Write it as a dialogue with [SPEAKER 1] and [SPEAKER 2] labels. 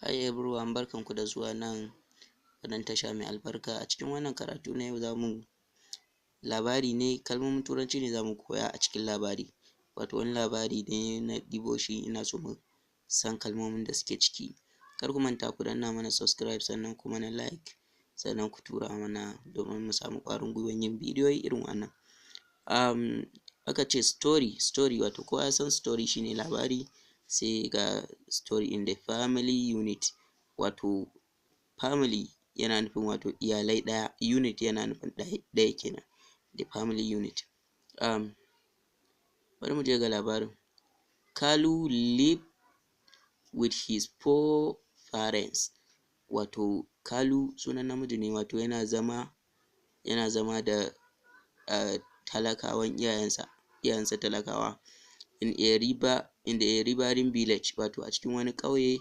[SPEAKER 1] Hi everyone, barkanku da zuwa nan wannan tasha mai albarka. A cikin wannan karatu na yau, zamu labari ne, kalmomin Turanci ne zamu koya a cikin labari. Wato wani labari ne na ɗibo shi, ina so mu san kalmomin da suke ciki. Kar ku manta ku danna mana subscribe, sannan ku mana like, sannan ku tura mana domin mu samu ƙwarin gwiwan yin bidiyoyi irin wannan. Aka ce story, story, wato kowa ya san story shine labari. Sai ga story in the family unit, wato family yana nufin wato iyalai ɗaya, unit yana nufin ɗaya, ɗaya kenan, the family unit. Bari mu je ga labarin. Kalu live with his poor parents, wato Kalu sunan namiji ne, wato yana zama da talakawan iyayensa, iyayensa talakawa, in a riverine village, wato a cikin wani ƙauye.